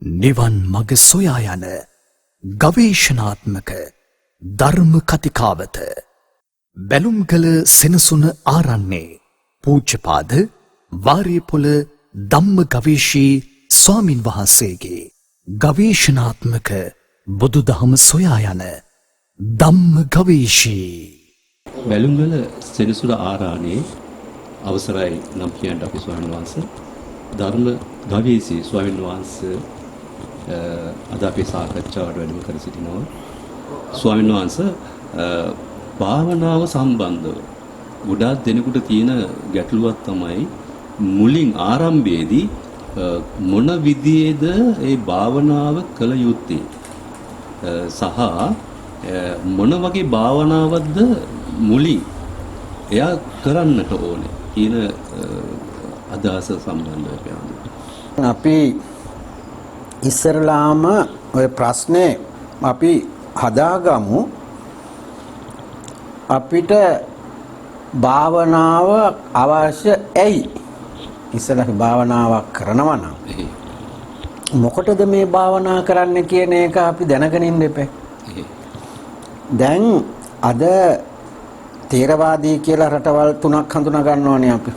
නිවන් මඟ සොයා යන ගවේෂණාත්මක ධර්ම කතිකාවත බැලුම්ගල සෙනසුන ආරණ්‍යයේ පූජ්‍යපාද වාරියපොළ ධම්ම ගවේෂී ස්වාමින් වහන්සේගේ ගවේෂණාත්මක බුදුදහම සොයා යන ධම්ම ගවේෂී. බැලුම්ගල සෙනසුන ආරණ්‍යයේ අවසරයි නම් කියන්න අපි ස්වාමීන් වහන්සේ, ධර්ම ගවේෂී ස්වාමීන් වහන්සේ අද අපේ සාකච්ඡාවට වැඩම කර සිටිනවා. ස්වාමීන් වහන්සේ, භාවනාව සම්බන්ධව ගොඩාක් දෙනෙකුට තියෙන ගැටලුවක් තමයි මුලින් ආරම්භයේදී මොන විදියේද ඒ භාවනාව කළ යුත්තේ සහ මොන වගේ භාවනාවක්ද මුලින් එයා කරන්නට ඕනේ කියන අදහස සම්බන්ධව කියන්න. අපි ඉස්සරලාම ඔය ප්‍රශ්නේ අපි හදාගමු. අපිට භාවනාව අවශ්‍ය ඇයි? ඉස්සරහ භාවනාවක් කරනවා නම් මොකටද මේ භාවනා කරන්න කියන එක අපි දැනගෙන ඉන්න එපා. දැන් අද තේරවාදී කියලා රටවල් තුනක් හඳුනා ගන්න ඕනේ අපි.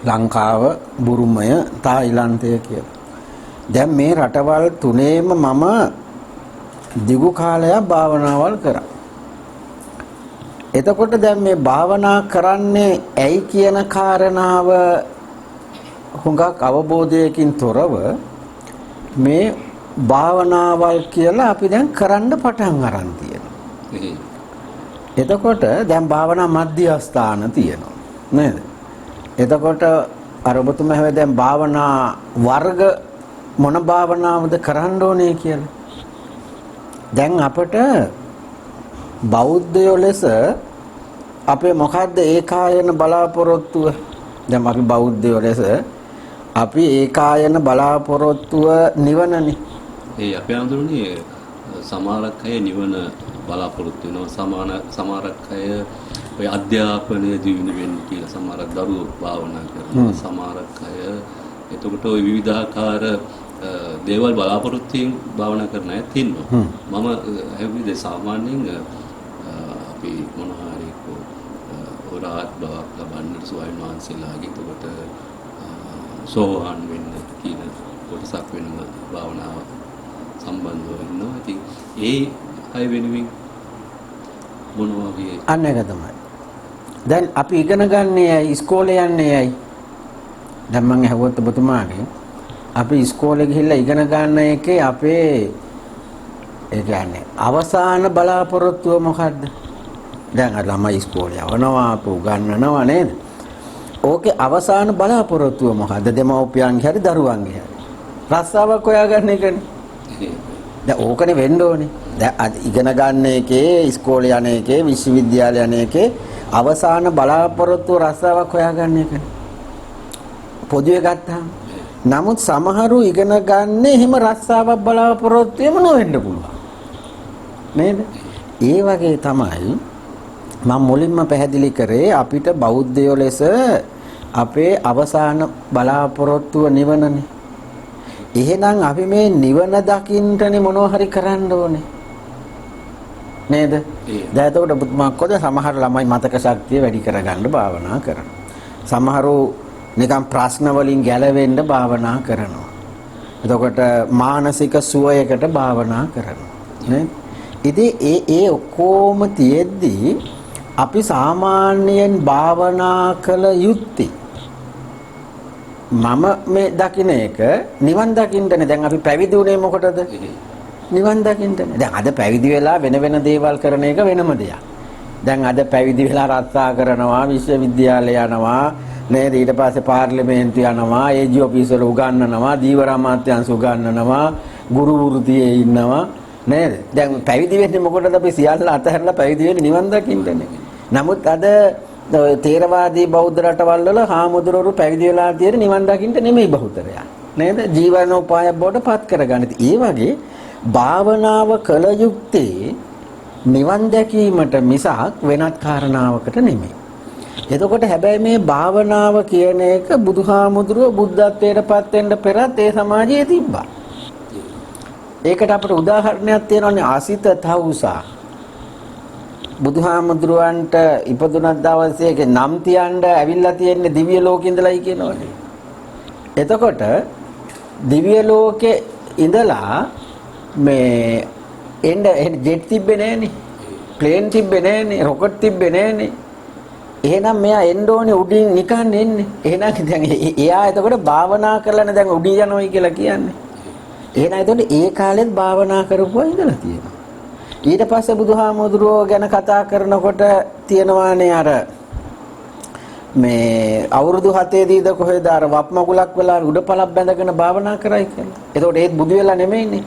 ලංකාව, බුරුමය, තායිලන්තය කියලා. දැන් මේ රටවල් තුනේම මම දිගු කාලයක් භාවනාවල් කරා. එතකොට දැන් මේ භාවනා කරන්නේ ඇයි කියන කාරණාව හුඟක් අවබෝධයකින් තොරව මේ භාවනාවල් කියලා අපි දැන් කරන්න පටන් අරන් තියෙනවා. එතකොට දැන් භාවනා මධ්‍යස්ථාන තියෙනවා නේද? එතකොට අර ඔබතුමා හැව දැන් භාවනා වර්ග මොන භාවනාවද කරන්න ඕනේ කියලා. දැන් අපට බෞද්ධයෝ ලෙස අපේ මොකද්ද ඒකායන බලාපොරොත්තුව? දැන් අපි බෞද්ධයෝ ලෙස අපි ඒකායන බලාපොරොත්තුව නිවනනේ. ඒ අපේ අඳුරන්නේ සමහරක් අය නිවන බලාපොරොත්තු වෙනවා, සමහරක් අය ඔය අධ්‍යාපනය දියුණු වෙන්න කියලා සමහරක් දරුවෝ භාවනා කරනවා, සමහරක් අය එතකොට ඔය විවිධාකාර දේවල් බලාපොරොත්තුෙන් භාවනා කරන අයත් ඉන්නවා. මම හැබැයි සාමාන්‍යයෙන් අපි මොන හරි රාහත් බවක් ලබන්න ස්වාමීන් වහන්සේලාගේ එතකොට සෝවාන් වෙන්න කියන කොටසක් වෙනම භාවනාව සම්බන්ධව ඉන්නවා. ඉතින් ඒ අය වෙනුවෙන් මොන වගේ අන්න ඒක තමයි. දැන් අපි ඉගෙන ගන්නේ ඇයි? ඉස්කෝලේ යන්නේ ඇයි? දැන් මං ඇහුවොත් ඔබතුමාගෙන් අපි ඉස්කෝලේ ගිහිල්ලා ඉගෙන ගන්න එකේ අපේ ඒ කියන්නේ අවසාන බලාපොරොත්තුව මොකද්ද? දැන් අර ළමයි ඉස්කෝලේ යවනවා, අප උගන්වනවා නේද? ඕකේ අවසාන බලාපොරොත්තුව මොකද්ද? දෙමව්පියන්ගේ හරි දරුවන්ගේ හරි රස්සාවක් හොයාගන්න එකනේ. දැන් ඕකනේ වෙන්න ඕනේ. දැන් ඉගෙන ගන්න එකේ, ඉස්කෝලේ යන එකේ, විශ්වවිද්‍යාල යන එකේ අවසාන බලාපොරොත්තුව රස්සාවක් හොයාගන්න එකනේ. පොදුවේ ගත්තාම. නමුත් සමහරු ඉගෙන ගන්න එහෙම රස්සාවක් බලාපොරොත්තුවම නොවෙන්න පුළුවන්. නේද? ඒ වගේ තමයි මම මුලින්ම පැහැදිලි කරේ අපිට බෞද්ධයෝ ලෙස අපේ අවසාන බලාපොරොත්තුව නිවනනේ. එහෙනම් අපි මේ නිවන දකින්නනේ මොනවා හරි කරන්න ඕනේ. නේද? දැන් එතකොට ඔබතුමා කොහොමද සමහර ළමයි මතක ශක්තිය වැඩි කරගන්න භාවනා කරනවා. සමහරු නිකන් ප්‍රශ්න වලින් ගැලවෙන්න භාවනා කරනවා. එතකොට මානසික සුවයකට භාවනා කරනවා. නේද? ඉතින් ඒ ඒ ඔක්කොම තියෙද්දි අපි සාමාන්‍යයෙන් භාවනා කළ යුත්තේ මම මේ දකින්න එක නිවන් දකින්නනේ. දැන් අපි පැවිදි වුණේ මොකටද? නිවන් දකින්නනේ. දැන් අද පැවිදි වෙලා වෙන වෙන දේවල් කරන එක වෙනම දෙයක්. දැන් අද පැවිදි වෙලා රස්සා කරනවා, විශ්වවිද්‍යාලය යනවා නේද? ඊට පස්සේ පාර්ලිමේන්තු යනවා, ඒජී ඔෆිස් වල උගන්වනවා, දීවර අමාත්‍යාංශ උගන්වනවා, ගුරු වෘත්තියේ ඉන්නවා නේද? දැන් පැවිදි වෙන්නේ මොකටද? අපි සියල්ල අතහැරලා පැවිදි වෙන්නේ නිවන් දකින්නනේ. නමුත් අද තේරවාදී බෞද්ධ රටවල් වල හාමුදුරුවෝ පැවිදි වෙලා තියෙන නිවන් දකින්න නෙමෙයි බහුතරයක් නේද? ජීවනෝපායක් බවට පත් කරගන්න. ඉතින් ඒ වගේ භාවනාව කළ යුත්තේ නිවන් දැකීමට මිසක් වෙනත් කාරණාවකට නෙමෙයි. එතකොට හැබැයි මේ භාවනාව කියන එක බුදුහාමුදුරුවෝ බුද්ධත්වයට පත් වෙන්න පෙරත් ඒ සමාජයේ තිබ්බා. ඒකට අපිට උදාහරණයක් තියෙනවානේ අසිත තවුසා. බුදුහාමුදුරුවන්ට ඉපදුන දවසේ ඒකේ නම් තියන්න ඇවිල්ලා තියෙන්නේ දිව්‍ය ලෝකෙ ඉඳලායි කියනවනේ. එතකොට දිව්‍ය ලෝකෙ ඉඳලා මේ එන්න ජෙට් තිබ්බේ නෑනේ. ප්ලේන් තිබ්බේ නෑනේ, රොකට් තිබ්බේ නෑනේ. එහෙනම් මෙයා එන්න ඕනේ උඩින් නිකන් එන්නේ. එහෙනම් දැන් එයා එතකොට භාවනා කරලානේ දැන් උඩින් යනවයි කියලා කියන්නේ. එහෙනම් එතකොට ඒ කාලෙත් භාවනා කරපුවා ඉඳලා තියෙනවා. ඊට පස්සේ බුදුහාමුදුරුවෝ ගැන කතා කරනකොට තියෙනවානේ අර මේ අවුරුදු 7 දීද කොහෙද අර වප්මගුලක් වෙලා උඩපලක් බැඳගෙන භාවනා කරයි කියලා. එතකොට ඒත් බුදු වෙලා නෙමෙයිනේ.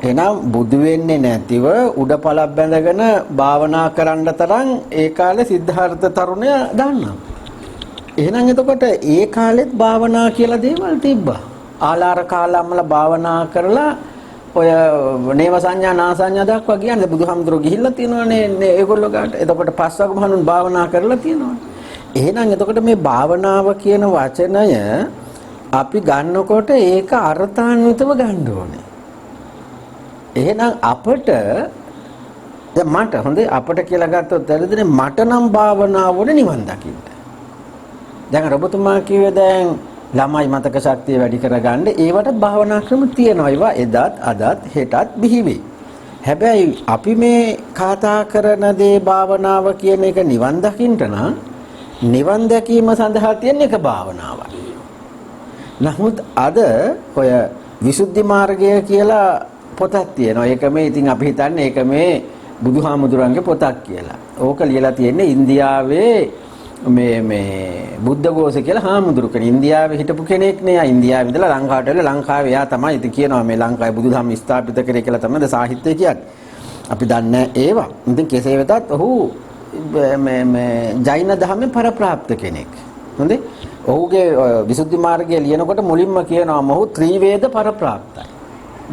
එහෙනම් බුදු වෙන්නේ නැතිව උඩපලක් බැඳගෙන භාවනා කරන්න තරම් ඒ කාලේ සිද්ධාර්ථ තරුණයා දන්නවා. එහෙනම් එතකොට ඒ කාලෙත් භාවනා කියලා දේවල් තිබ්බා. ආලාර කාලම්මල භාවනා කරලා ඔය නේව සංඥා නා සංඥා දක්වා කියන්නේ බුදුහාමුදුරුවෝ ගිහිල්ලා තියෙනවනේ ඒගොල්ලෝ ගාට. එතකොට පස්වග මහණුන් භාවනා කරලා තියෙනවනේ. එහෙනම් එතකොට මේ භාවනාව කියන වචනය අපි ගන්නකොට ඒක අර්ථාන්විතව ගන්න ඕනේ. එහෙනම් අපට දැන් මට හොඳේ අපට කියලා ගත්තොත් වැරදිනේ, මට නම් භාවනාව ඕනේ නිවන් දකින්න. දැන් අර ඔබතුමා කිව්වේ දැන් ළමයි මතක ශක්තිය වැඩි කරගන්න ඒවට භාවනා ක්‍රම තියෙනවා. ඒවා එදත් අදත් හෙටත් බිහි වෙයි. හැබැයි අපි මේ කතා කරන දේ භාවනාව කියන එක නිවන් දකින්න නම් නිවන් දැකීම සඳහා තියෙන එක භාවනාවයි. නමුත් අද ඔය විසුද්ධි මාර්ගය කියලා පොතක් තියෙනවා. ඒක මේ ඉතින් අපි හිතන්නේ ඒක මේ බුදුහාමුදුරන්ගේ පොතක් කියලා. ඕක ලියලා තියෙන්නේ ඉන්දියාවේ මේ මේ බුද්ධඝෝෂ කියලා හාමුදුරු කෙනෙක්. ඉන්දියාවේ හිටපු කෙනෙක් නේ. ඉන්දියාවේ ඉඳලා ලංකාවට ඇවිල්ලා ලංකාවේ එයා තමයි ඉතින් කියනවා මේ ලංකාවේ බුදුදහම ස්ථාපිත කරේ කියලා තමයි ද සාහිත්‍යය කියන්නේ. අපි දන්නේ ඒවා. ඉතින් කෙසේ වෙතත් ඔහු මේ මේ ජෛන ධර්මයෙන් පරප්‍රාප්ත කෙනෙක්. හොඳේ. ඔහුගේ විසුද්ධි මාර්ගය ලියනකොට මුලින්ම කියනවා මොහු ත්‍රිවේද පරප්‍රාප්තයි.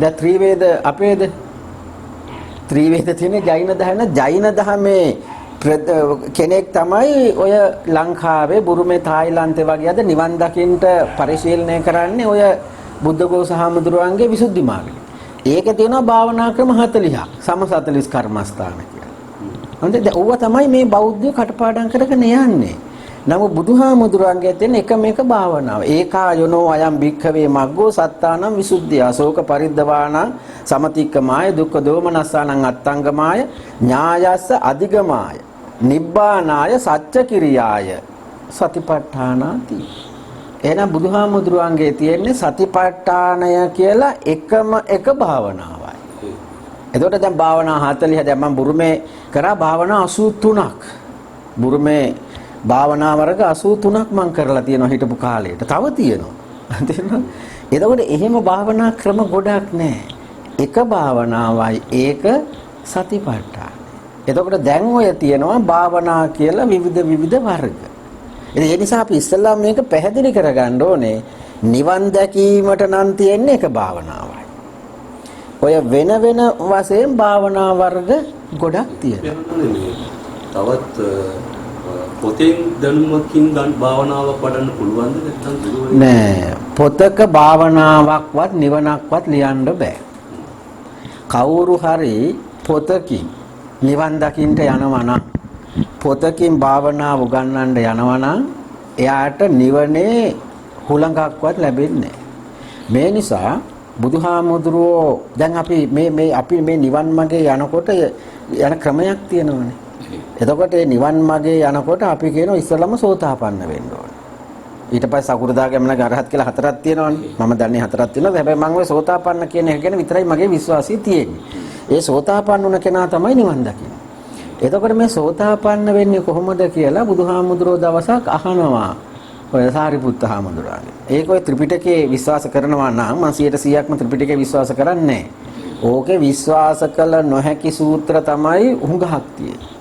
දැන් ත්‍රිවේද අපේද? ත්‍රිවේද තියෙන්නේ ජෛන ධර්ම. ජෛන ධර්මයේ කෙනෙක් තමයි ඔය ලංකාවේ බුරුමේ තායිලන්තේ වගේ අද නිවන් දකින්න පරිශීලනය කරන්නේ ඔය බුද්ධඝෝෂ හාමුදුරුවන්ගේ විසුද්ධි මාර්ගය. ඒකේ තියෙනවා භාවනා ක්‍රම 40ක් සම 40 කර්මස්ථාන කියලා. හොඳයි, දැන් ඕවා තමයි මේ බෞද්ධයෝ කටපාඩම් කරගෙන යන්නේ. නමුත් බුදුහාමුදුරුවන්ගේ තියෙන එකම එක භාවනාව. ඒකායනෝ අයම් භික්ඛවේ මග්ගෝ සත්තානං විසුද්ධිය අශෝක පරිද්දවාණං සමතික්කමාය දුක්ඛ දෝමනස්සානං අත්තංගමාය ඥායස්ස අධිගමාය නිබ්බානාය සත්‍ය කිරියාය සතිපට්ඨානාති. එහෙනම් බුදුහාමුදුරුවන්ගේ තියෙන්නේ සතිපට්ඨානය කියලා එකම එක භාවනාවයි. එතකොට දැන් භාවනා 40, දැන් මම බුරුමේ කරා භාවනා 83ක්. බුරුමේ භාවනා වර්ග 83ක් මං කරලා තියෙනවා හිටපු කාලේට. තව තියෙනවා. තේරෙනවද? එතකොට එහෙම භාවනා ක්‍රම ගොඩක් නෑ. එක භාවනාවයි, ඒක සතිපට්ඨානය. එතකොට දැන් ඔය තියෙනවා භාවනා කියලා විවිධ විවිධ වර්ග. ඉතින් ඒ නිසා අපි ඉස්සෙල්ලා මේක පැහැදිලි කරගන්න ඕනේ. නිවන් දැකීමට නම් තියෙන්නේ එක භාවනාවයි. ඔය වෙන වෙන වශයෙන් භාවනා වර්ග ගොඩක් තියෙනවා. තවත් පොතෙන් දැනුමකින් භාවනාවක් වඩන්න පුළුවන්ද නැත්නම් ගුරුවරයෙක්? නෑ, පොතක භාවනාවක්වත් නිවනක්වත් ලියන්න බෑ. කවුරු හරි පොතකින් නිවන් දකින්න යනවා නම්, පොතකින් භාවනාව උගන්වන්න යනවා නම් එයාට නිවනේ හුලඟක්වත් ලැබෙන්නේ නෑ. මේ නිසා බුදුහාමුදුරුවෝ දැන් අපි මේ මේ අපි මේ නිවන් මාගේ යනකොට යන ක්‍රමයක් තියෙනවනේ. එතකොට මේ නිවන් මාගේ යනකොට අපි කියනවා ඉස්සෙල්ලම සෝතාපන්න වෙන්න ඕනේ. ඊට පස්සේ සකු르දාගාමී අරහත් කියලා හතරක් තියෙනවනේ. මම දන්නේ හතරක් තියෙනවා. හැබැයි මම ඔය සෝතාපන්න කියන එක ගැන විතරයි මගේ විශ්වාසය තියෙන්නේ. ඒ සෝතාපන්න වුණ කෙනා තමයි නිවන් දකින්නේ. එතකොට මේ සෝතාපන්න වෙන්නේ කොහොමද කියලා බුදුහාමුදුරුවෝ දවසක් අහනවා ඔය සාරිපුත්ත හාමුදුරුවන්ගෙන්. ඒක ඔය ත්‍රිපිටකේ විශ්වාස කරනවා නම් මම 100%ක්ම ත්‍රිපිටකේ විශ්වාස කරන්නේ නැහැ. ඕකේ විශ්වාස කළ නොහැකි සූත්‍ර තමයි හුඟක් තියෙන්නේ.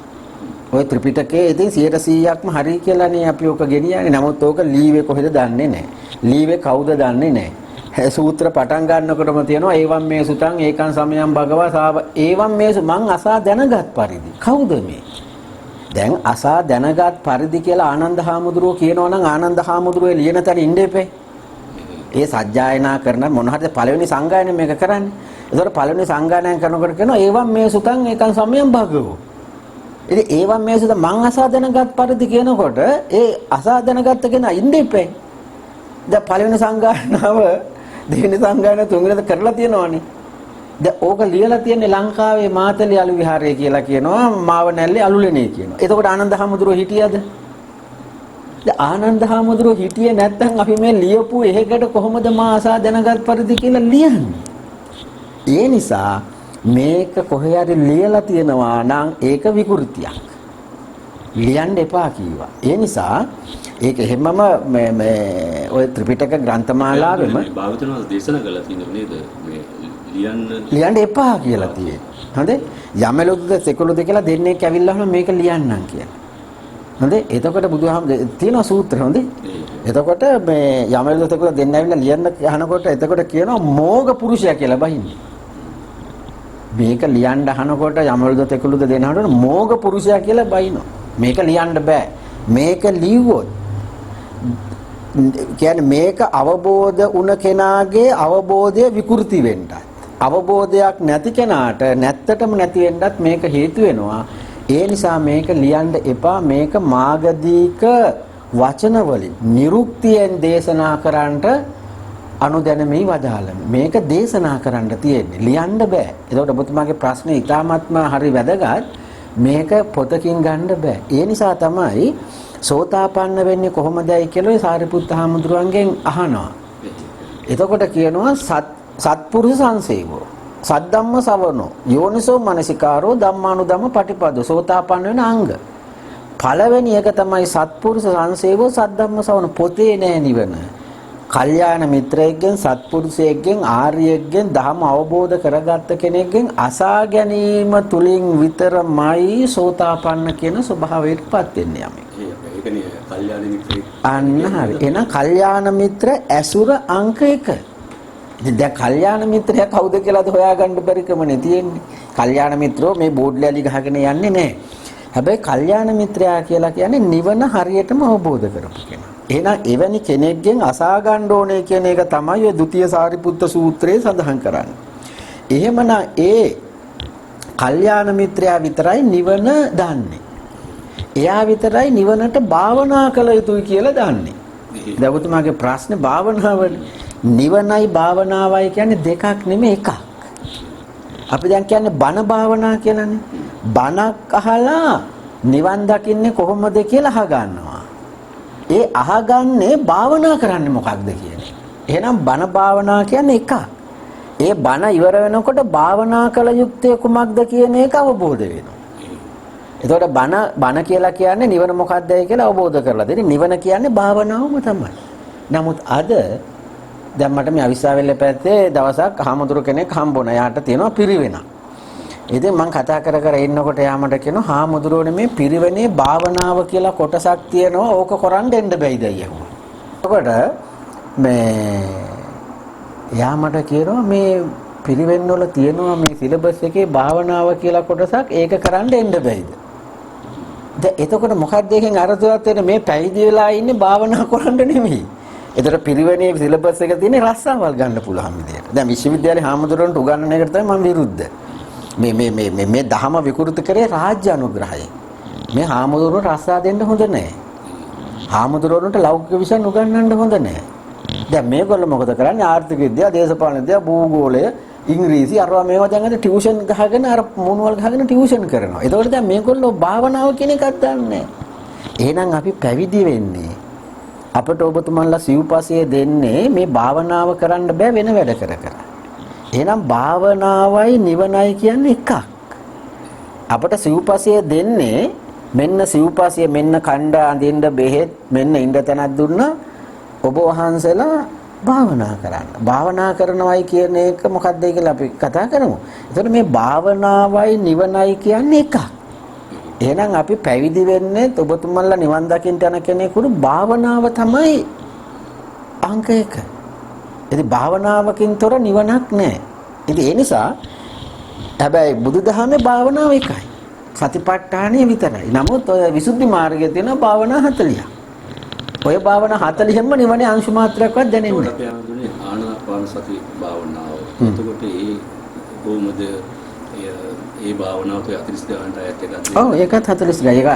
ඔය ත්‍රිපිටකයේ ඉතින් 100%ක්ම හරි කියලානේ අපි ඕක ගෙනියන්නේ. නමුත් ඕක ලීවේ කොහෙද දන්නේ නැහැ. ලීවේ කවුද දන්නේ නැහැ. සූත්‍ර පටන් ගන්නකොටම තියෙනවා ඒවම් මේ සුතං ඒකං සමයං භගවා සාව ඒවම් මේ මං අසා දැනගත් පරිදි. කවුද මේ? දැන් අසා දැනගත් පරිදි කියලා ආනන්ද හාමුදුරුවෝ කියනවා නම් ආනන්ද හාමුදුරුවෝ ලියන තැන ඉන්න එපේ. ඒ සජ්ජායනා කරන මොන හරි පළවෙනි සංගායනය මේක කරන්නේ. ඒතකොට පළවෙනි සංගායනය කරනකොට කියනවා ඒවම් මේ සුතං ඒකං සමයං භගවෝ. ඉතින් ඒවම් මේ සුත මං අසා දැනගත් පරිදි කියනකොට ඒ අසා දැනගත්ත කෙනා ඉන්න එපේ. දැන් පළවෙනි සංගායනාව දෙවෙනි සංගායනාව තුන්වෙනි කරලා තියෙනවනේ. දැන් ඕක ලියලා තියෙන්නේ ලංකාවේ මාතලේ අලු විහාරය කියලා කියනවා, මාවනැල්ලේ අලුලෙනේ කියනවා. එතකොට ආනන්ද හාමුදුරුවෝ හිටියද? දැන් ආනන්ද හාමුදුරුවෝ හිටියේ නැත්නම් අපි මේ ලියපු එහෙකට කොහොමද මා අසා දැනගත් පරිදි කියලා ලියන්නේ? ඒ නිසා මේක කොහේ හරි ලියලා තියෙනවා නම් ඒක විකෘතියක්. ලියන්න එපා කිව්වා. ඒ නිසා ඒක එහෙමම මේ මේ ඔය ත්‍රිපිටක ග්‍රන්ථමාලාවෙම භාවිතනවා දේශනා කරලා තියෙනව නේද? මේ ලියන්න එපා කියලා තියෙන්නේ. හරිද? යමලුද්ද සෙකුලුද කියලා දෙන්නෙක් ඇවිල්ලා අහනවා මේක ලියන්නම් කියලා. හරිද? එතකොට බුදුහාම තියෙනවා සූත්‍ර හොඳේ. එතකොට මේ යමලුද්ද සෙකුලුද දෙන්න ඇවිල්ලා ලියන්න අහනකොට එතකොට කියනවා මෝග පුරුෂයා කියලා බහින්නේ. මේක ලියන්න අහනකොට යමලුද්ද සෙකුලුද දෙන්න අහනකොට මෝග පුරුෂයා කියලා බහිනවා. මේක ලියන්න බෑ. මේක ලිව්වොත් කියන්නේ මේක අවබෝධ වුණ කෙනාගේ අවබෝධය විකෘති වෙන්නත්, අවබෝධයක් නැති කෙනාට නැත්තටම නැති වෙන්නත් මේක හේතු වෙනවා. ඒ නිසා මේක ලියන්න එපා. මේක මාගදීක වචන වලින් නිරුක්තියෙන් දේශනා කරන්නට අනුදැනමි වදාළමි. මේක දේශනා කරන්න තියෙන්නේ, ලියන්න බෑ. එතකොට ඔබතුමාගේ ප්‍රශ්නේ ඉතාමත්ම හරි වැදගත්. මේක පොතකින් ගන්න බෑ. ඒ නිසා තමයි සෝතාපන්න වෙන්නේ කොහොමදයි කියලා ඔය සාරිපුත්ත හාමුදුරුවන්ගෙන් අහනවා. එතකොට කියනවා සත්පුරුෂ සංසේවෝ සද්ධම්ම සවනෝ යෝනිසෝ මනසිකාරෝ ධම්මානුධම්ම පටිපදෝ සෝතාපන්න වෙන අංග. පළවෙනි එක තමයි සත්පුරුෂ සංසේවෝ සද්ධම්ම සවන. පොතේ නෑ නිවන. කල්යාණ මිත්‍රයෙක්ගෙන් සත්පුරුෂයෙක්ගෙන් ආර්යයෙක්ගෙන් ධර්ම අවබෝධ කරගත්ත කෙනෙක්ගෙන් අසා ගැනීම තුලින් විතරමයි සෝතාපන්න කියන ස්වභාවයටපත් වෙන්නේ යමෙක්. ඒකනේ කල්යාණ මිත්‍රයෙක්. අන්න හරි. එහෙනම් කල්යාණ මිත්‍ර ඇසුර අංක 1. ඉතින් දැන් කල්යාණ මිත්‍රයා කවුද කියලාද හොයාගන්න බැරිකමනේ තියෙන්නේ. කල්යාණ මිත්‍රෝ මේ බෝඩ් ලෑලි ගහගෙන යන්නේ නැහැ. හැබැයි කල්යාණ මිත්‍රයා කියලා කියන්නේ නිවන හරියටම අවබෝධ කරපු කෙනා. එහෙනම් එවැනි කෙනෙක්ගෙන් අසා ගන්න ඕනේ කියන එක තමයි ඔය ဒုတိ ය සාරිපුත්ත සූත්‍රයේ සඳහන් කරන්නේ. එහෙමනම් ඒ කල්යාණ මිත්‍රයා විතරයි නිවන දන්නේ. එයා විතරයි නිවනට භාවනා කළ යුතුයි කියලා දන්නේ. දැන් ඔබතුමාගේ ප්‍රශ්නේ භාවනාවනේ. නිවනයි භාවනාවයි කියන්නේ දෙකක් නෙමෙයි එකක්. අපි දැන් කියන්නේ බණ භාවනා කියලානේ. බණක් අහලා නිවන් දකින්නේ කොහොමද කියලා අහගන්නවා. ඒ අහගන්නේ භාවනා කරන්නේ මොකක්ද කියන එක. එහෙනම් බණ භාවනා කියන්නේ එකක්. ඒ බණ ඉවර වෙනකොට භාවනා කළ යුත්තේ කුමක්ද කියන එක අවබෝධ වෙනවා. එතකොට බණ කියලා කියන්නේ නිවන මොකක්දයි කියලා අවබෝධ කරලා දෙන්නේ. නිවන කියන්නේ භාවනාවම තමයි. නමුත් අද දැන් මට මේ අවිස්සාවෙල්ල පැත්තේ දවසක් හාමුදුරු කෙනෙක් හම්බුණා. එයාට තියෙනවා පිරිවෙනක්. ඉතින් මං කතා කර කර ඉන්නකොට එයා මට කියනවා හාමුදුරුවනේ මේ පිරිවෙනේ භාවනාව කියලා කොටසක් තියෙනවා, ඕක කරන් දෙන්න බැයිද අයියා. එතකොට මේ එයා මට කියනවා මේ පිරිවෙන් වල තියෙනවා මේ සිලබස් එකේ භාවනාව කියලා කොටසක්, ඒක කරන් දෙන්න බැයිද? දැන් එතකොට මොකක්ද එකෙන් අරතුවත් වෙන්නේ? මේ පැවිදි වෙලා ඉන්නේ භාවනා කරන්න නෙමෙයි. එතකොට පිරිවෙනේ සිලබස් එක තියෙන්නේ රස්සාවල් ගන්න පුළුවන් විදියට. දැන් විශ්වවිද්‍යාලේ හාමුදුරුවන්ට උගන්වන එකට තමයි මම විරුද්ධ. මේ මේ මේ මේ මේ දහම විකෘති කරේ රාජ්‍ය අනුග්‍රහයෙන්. මේ හාමුදුරුවන්ට රස්සා දෙන්න හොඳ නෑ. හාමුදුරුවන්ට ලෞකික විෂයන් උගන්වන්න හොඳ නෑ. දැන් මේගොල්ලෝ මොකද කරන්නේ? ආර්ථික විද්‍යාව, දේශපාලන විද්‍යාව, භූගෝලය, ඉංග්‍රීසි අරවා මේවා දැන් අද ටියුෂන් ගහගෙන අර මොනවල් ගහගෙන ටියුෂන් කරනවා. එතකොට දැන් මේගොල්ලෝ භාවනාව කියන එකක් දන්නේ නෑ. එහෙනම් අපි පැවිදි වෙන්නේ අපට ඔබතුමන්ලා සිව්පසය දෙන්නේ මේ භාවනාව කරන්න බෑ වෙන වැඩ කර කර. එහෙනම් භාවනාවයි නිවනයි කියන්නේ එකක්. අපට සිව්පසය දෙන්නේ මෙන්න සිව්පසය, මෙන්න කණ්ඩ අඳින්න බෙහෙත්, මෙන්න ඉඳ තැනක් දුන්නා ඔබ වහන්සේලා භාවනා කරන්න. භාවනා කරනවයි කියන එක මොකක්ද කියලා අපි කතා කරමු. එතකොට මේ භාවනාවයි නිවනයි කියන්නේ එකක්. එහෙනම් අපි පැවිදි වෙන්නේ ඔබතුමන්ලා නිවන් දකින්න යන කෙනෙකුට භාවනාව තමයි අංක 1. ඉතින් භාවනාවකින් තොර නිවනක් නෑ. ඉතින් ඒ නිසා හැබැයි බුදුදහමේ භාවනාව එකයි. සතිපට්ඨානය විතරයි. නමුත් ඔය විසුද්ධි මාර්ගයේ තියෙන භාවනා 40ක්. ඔය භාවනා 40න්ම නිවනේ අංශු මාත්‍රයක්වත් දැනෙන්නේ නැහැ. අපි ආනාපාන සති භාවනාව. එතකොට ඒ කොහොමද ඒ භාවනාව ඔය 40 ගානට අයත් එකක්ද? ඔව් ඒකත් 40 ගාන. ඒක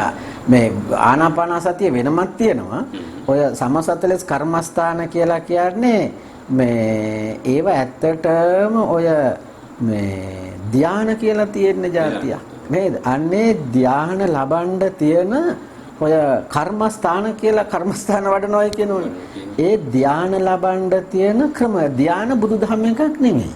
මේ ආනාපාන සතිය වෙනමක් තියෙනවා. ඔය සමසතලස් කර්මස්ථාන කියලා කියන්නේ මේ ඒව ඇත්තටම ඔය මේ ධ්‍යාන කියලා තියෙන જાතියක් නේද? අන්නේ ධ්‍යාන ලබන්න තියෙන ඔය කර්මස්ථාන කියලා කර්මස්ථාන වඩනවා කියනවනේ. ඒ ධ්‍යාන ලබන්න තියෙන ක්‍රම ධ්‍යාන බුදුදහම එකක් නෙමෙයි.